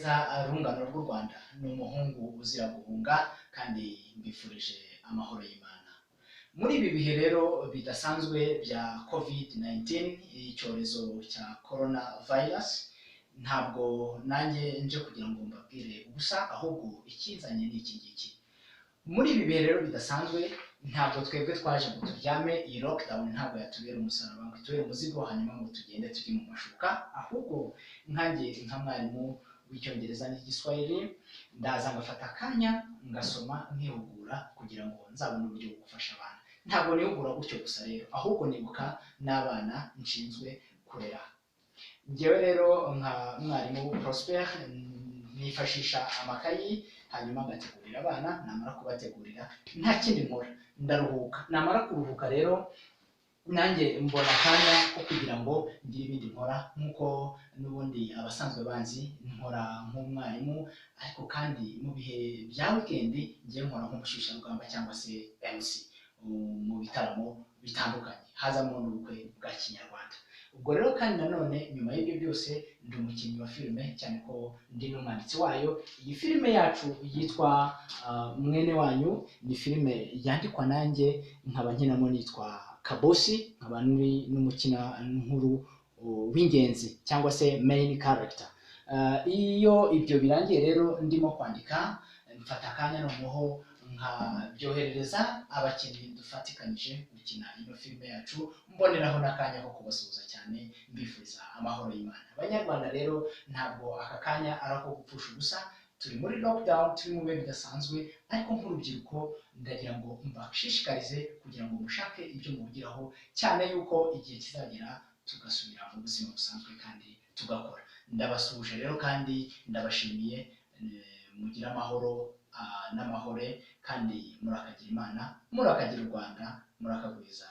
Neza, rungano rw'u Rwanda. Ni umuhungu uzira guhunga, kandi mbifurije amahoro y'Imana. Muri ibi bihe rero bidasanzwe bya COVID-19, icyorezo cya corona virus, ntabwo nanjye nje kugira ngo mbabwire ubusa, ahubwo ikinzanye ni iki ngiki. Muri ibi bihe rero bidasanzwe, ntabwo twebwe twaje ngo turyame. Iyi lockdown ntabwo yatubera umusaraba ngo itubere umuzigo, hanyuma ngo tugende tujye mu mashuka. Ahubwo nkanjye nka mwarimu w'Icyongereza n'Igiswahili, ndaza ngafata akanya ngasoma, nkihugura kugira ngo nzabone uburyo bwo gufasha abana. Ntabwo nihugura gutyo gusa rero, ahubwo nibuka n'abana nshinzwe kurera. Njyewe rero nka mwarimu Prosper nifashisha amakayi, hanyuma ngategurira abana. Namara kubategurira, nta kindi nkora, ndaruhuka. Namara kuruhuka rero, nanjye mbona akanya ko kugira ngo ngire ibindi nkora. Nk'uko n'ubundi abasanzwe banzi, nkora nk'umwarimu, ariko kandi mu bihe bya wikendi ngiye nkora nk'umushyushyarugamba cyangwa se MC mu bitaramo bitandukanye, hazamo n'ubukwe bwa kinyarwanda. Ubwo rero kandi nanone nyuma y'ibyo byose, ndi umukinnyi wa filime, cyane ko ndi n'umwanditsi wayo. Iyi filime yacu yitwa Mwene Wanyu ni filime yandikwa nanjye, nkaba nkinamo nitwa Kabosi, nkaba ndi n'umukina nkuru w'ingenzi cyangwa se main character. Iyo ibyo birangiye rero, ndimo kwandika, mfata akanya noneho nkabyoherereza abakinnyi dufatikanyije gukina ino filime yacu, mboneraho n'akanya ko kubasuhuza cyane, mbifuriza amahoro y'Imana. Abanyarwanda rero, ntabwo aka kanya ari ako gupfusha ubusa. Turi muri lockdown, turi mu bihe bidasanzwe, ariko nk'urubyiruko ndagira ngo mbashishikarize kugira ngo mushake ibyo muhugiraho, cyane yuko igihe kizagera tugasubira mu buzima busanzwe kandi tugakora. Ndabasuhuje rero kandi ndabashimiye. Mugire amahoro n'amahore, kandi murakagira Imana, murakagira u Rwanda, murakagwiza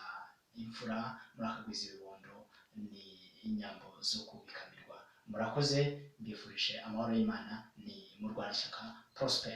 imfura, murakagwiza ibibondo, ni inyambo zo kubikamirwa. Murakoze, mbifurije amahoro y'Imana. Ni Murwanashyaka Prosper.